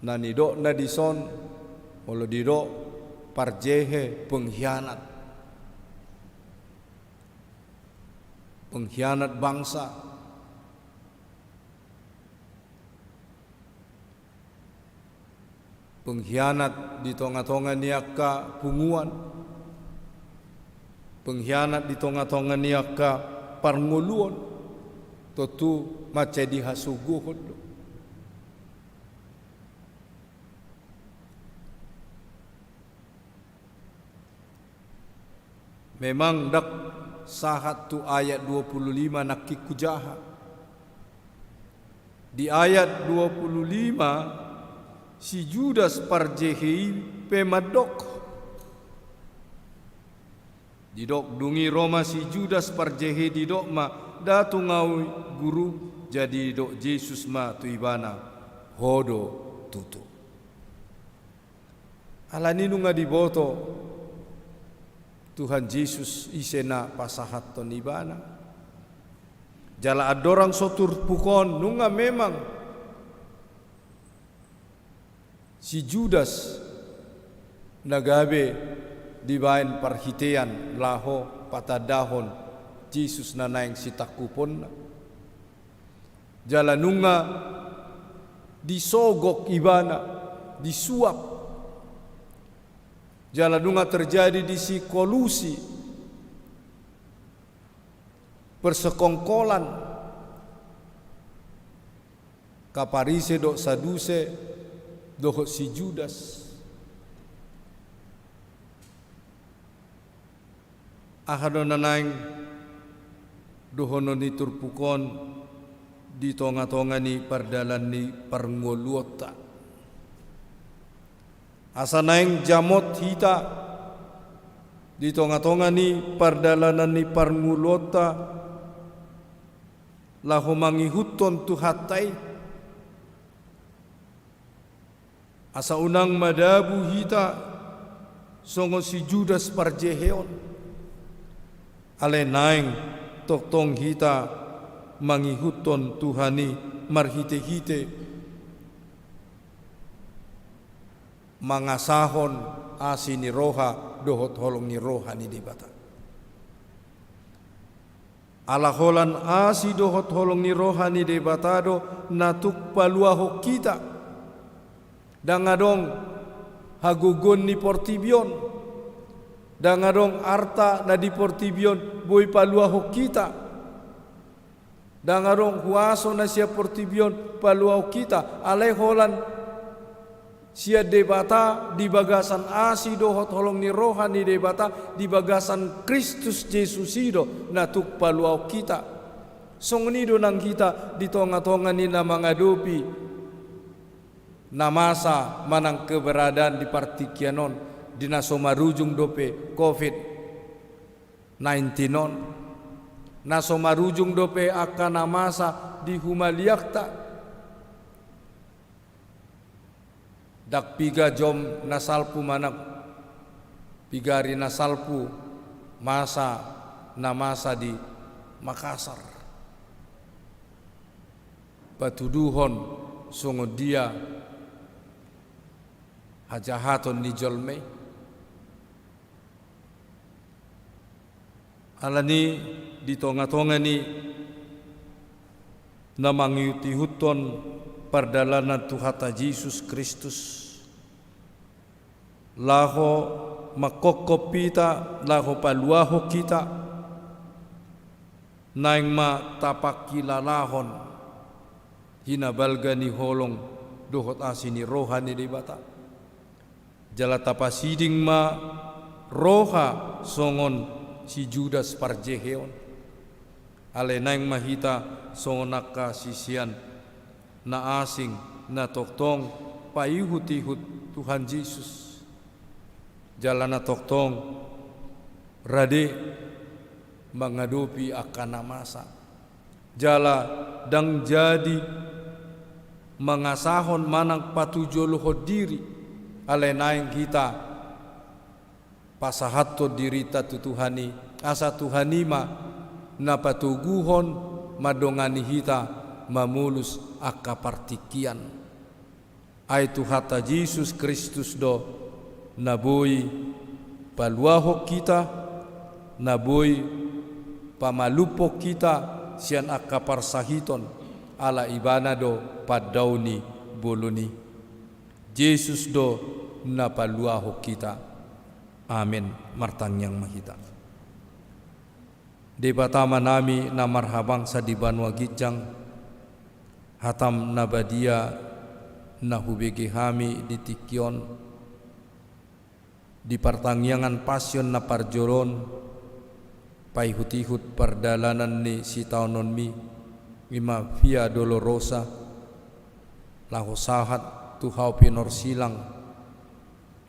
na nidokna dison, molo didok parjehe, pengkhianat. Pengkhianat bangsa. Pengkhianat di tonga-tonga ni angka punguan. Pengkhianat di tonga-tonga ni angka parngoluon. Tontu mansai dihasogohon do. Memang ndang sahat tu ayat dua puluh lima nangkin hujaha. Di ayat dua puluh lima, si Judas parjehe i pe mandok, Didok dung i ro ma si Judas parjehe, didok ma, "Nda tung ahu i, Guru." Jadi didok Jesus ma tu ibana, "Ho do tutu." Alani nunga diboto Tuhan Jesus ise na pasahathon ibana. Jala andorang so turpuk on, nunga memang si Judas na gabe dibaen parhitean laho patandahon Jesus na naeng sitangkuponna. Jala nunga disogok ibana, disuap. Jala nunga terjadi disi kolusi, persekongkolan, angka Parise dohot Saduse dohot si Judas. Aha do na naeng dohonon ni turpuk on di tongatonga ni pardalan ni parngoluonta? Asa naeng jamot hita di tongatonga ni pardalanan ni parngoluonta laho mangihuthon Tuhanta i. Asa unang madabu hita songon si Judas parjehe on. Alai naeng tongtong hita mangihuthon Tuhan i marhitehite mangasahon asi ni roha dohot holong ni roha ni Debata. Ala holan asi dohot holong ni roha ni Debata do na tuk paluahon hita. Ndang adong hagogoon ni portibi on. Ndang adong arta na di portibi on boi paluahon hita. Ndang adong huaso na sian portibi on paluahon hita, alai holan sian Debata, di bagasan asi dohot holong ni roha ni Debata, di bagasan Kristus Jesus i do na tuk paluahon hita. Songon i do nang hita di tongatonga ni na mangadopi na masa manang keberadaan di partingkian on, di na so marujung dope covid nineteen on. Na so marujung dope angka na masa di humaliangta. Ndang piga jom na salpu manang piga ari na salpu masa na masa di Makassar. Patuduhon songon dia hajahaton ni jolma i. Alani di tongatonga ni na mangihuthon pardalanan Tuhanta Jesus Kristus, laho mangkophop hita, laho paluahon hita, naeng ma tapangkilalaan hinabalga ni holong dohot asi ni roha ni Debata. Jala tapasiding ma roha songon si Judas parjehe on. Alai naeng ma hita songon angka sisean na asing, na tongtong paihutihut Tuhan Jesus. Jala na tongtong rade mangadopi angka na masa. Jala ndang jadi mangasahon manang patujolohon diri, alai naeng hita pasahathon dirinta tu Tuhan i, asa Tuhan i ma na patoguhon mandongani hita mamolus angka partingkian. Ai Tuhanta Jesus Kristus do na boi paluahon hita, na boi pamalumhon hita sian angka parsahiton, ala Ibana do pandao ni bolon i. Jesus do na paluahon hita. Amen. Martangiang ma hita. Debata Amanami na marhabangsa di banua ginjang, hataM na badia na hubege hami di tingki on, di partangiangan pasion na parjolo on, paihutihut pardalanan ni sitaononMi, i ma Via Dolorosa, laho sahat tu hau pinorsilang,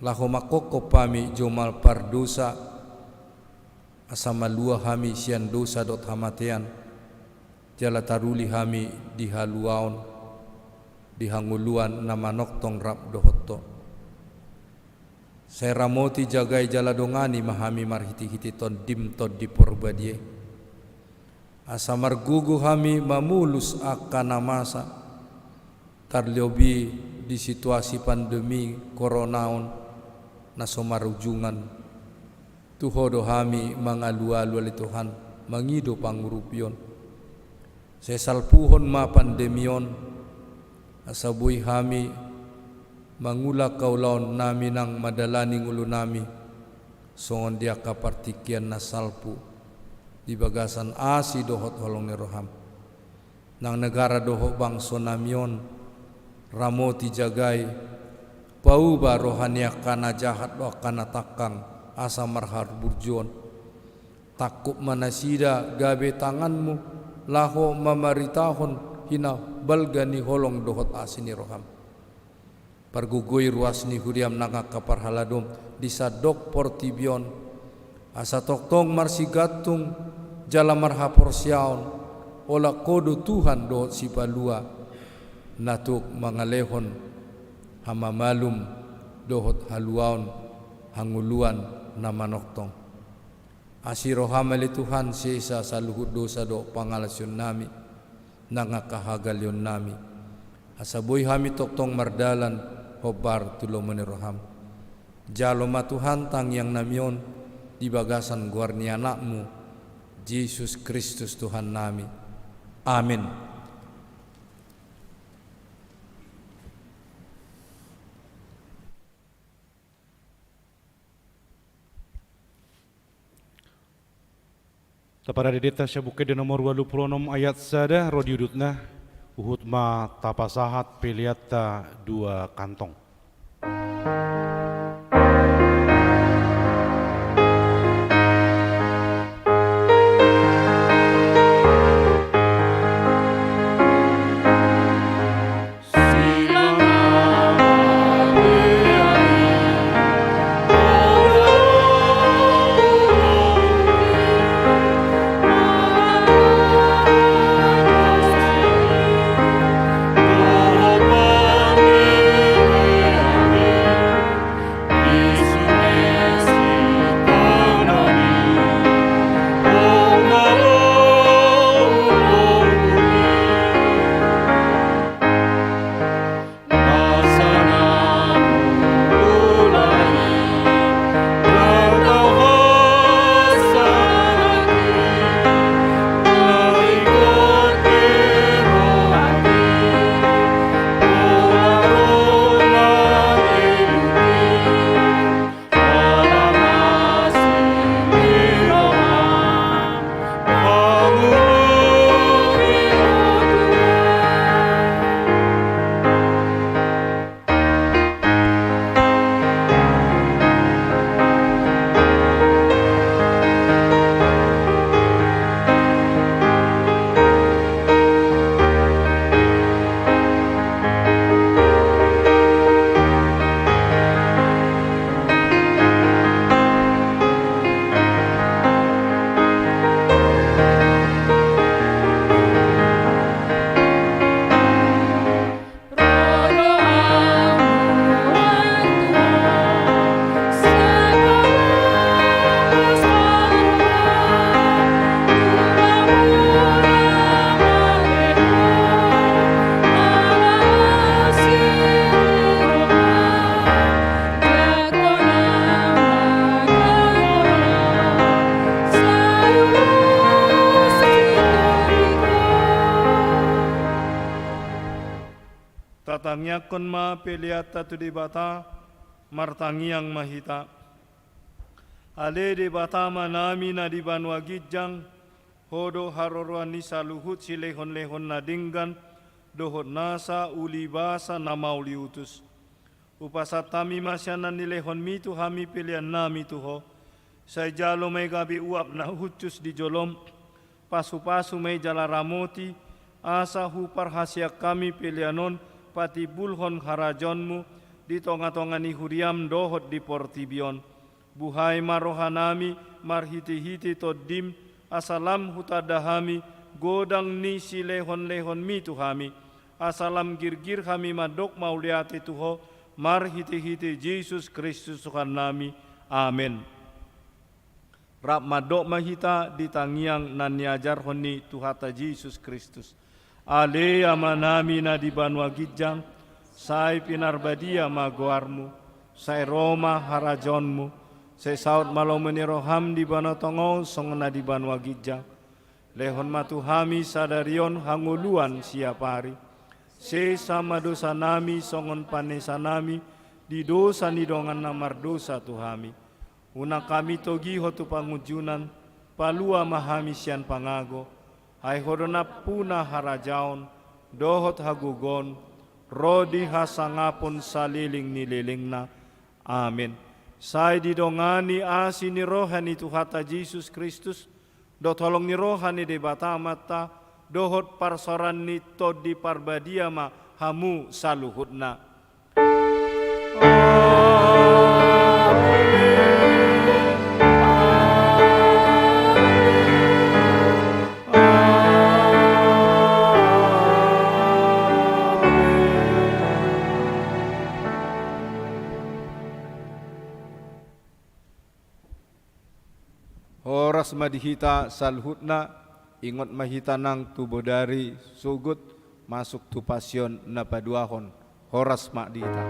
laho mangkophop hami jolma pardosa, Asa malua hami sian dosa dohot hamatean, jala taruli hami di haluaon, di hangoluan na manongtong rap dohot Ho. Sai ramoti, jagai jala dongani ma hami marhitehite Tondim Tondi Porbadia i. Asa margogo hami mamolus angka na masa, tarlobi di situasi pandemi corona on na so marujungan. Tu Ho do hami mangalualu ale Tuhan, mangido pangurupion. Sai salpuhon ma pandemi on, asa boi hami mangula haulaonnami nang mandalani ngolunami songon di angka partingkian na salpu di bagasan asi dohot holong ni roham. Nang negara dohot bangsonami on, ramoti, jagai, pauba roha ni angka na jahat dohot angka na tangkang asa marhaburjuon. Tangkup ma nasida gabe tanganmu laho mamaritahon hinabalga ni holong dohot asi ni roham. Pargogoi ruas ni huriam nang angka parhaladom di sandok portibi on, asa tongtong marsigantung jala marhaporseaon, olat Ho do Tuhan dohot Sipalua, na tuk mangalehon hamamalum dohot haluaon hangoluan na manongtong. Asi roham ale Tuhan, sesa saluhut dosa dohot pangalaosionnami nang angka hagaleonnami, asa boi hami tongtong mardalan hombar tu lomo ni roham. Jalo ma Tuhan tangiangnami on di bagasan goar ni Anakmu, Jesus Kristus Tuhannami. Amin. Taparade deta sian Buku Ende nomor ualu pulu onom ayat sada, ro di udutna, huhut ma tapasahat peleanta dua kantong. Tatangiangkon ma peleanta tu Debata. Martangiang ma hita. Ale Debata Amanami na di banua ginjang, Ho do haroroan ni saluhut silehonlehon na denggan dohot nasa ulibasa na mauliutus. Hupasahat hami ma sian na nilehonmi tu hami peleannami tu Ho. Sai jalo ma i gabe uap na hushus di jolom, pasupasu ma i jala ramoti, asa huparhaseang hami pelean on patimbulhon harajaonmu di tongatonga ni huriam dohot di portibi on. Buhai ma rohanami marhite-hite Tondim, asa lam hutanda hami godang ni silehon-lehonmi tu hami, asa lam girgir hami mandok mauliate tu Ho, marhite-hite Jesus Kristus Tuhannami. Amen. Rap mandok ma hita di tangiang na niajarhon ni Tuhanta Jesus Kristus. Ale Amanami na di banua ginjang, sai pinarbadia ma goarMu, sai ro ma harajaonMu, sai saut ma lomo ni rohaM di banua tonga on songon na di banua ginjang. Lehon ma tu hami sadari on hangoluan siapari. Sesa ma dosanami songon panesanami di dosa ni dongan na mardosa tu hami. Unang hami togihon tu pangunjunan, palua ma hami sian pangago, ai Ho do nampuna harajaon, dohot hagogoon, ro di hasangapon saleleng ni lelengna. Amen. Sai didongani asi ni roha ni Tuhanta Jesus Kristus, dohot holong ni roha ni Debata Amanta, dohot parsaoran ni Tondi Parbadia ma hamu saluhutna. Horas ma di hita saluhutna, ingot ma hita nang tu bodari sogot masuk tu pasion na paduahon. Horas ma di hita.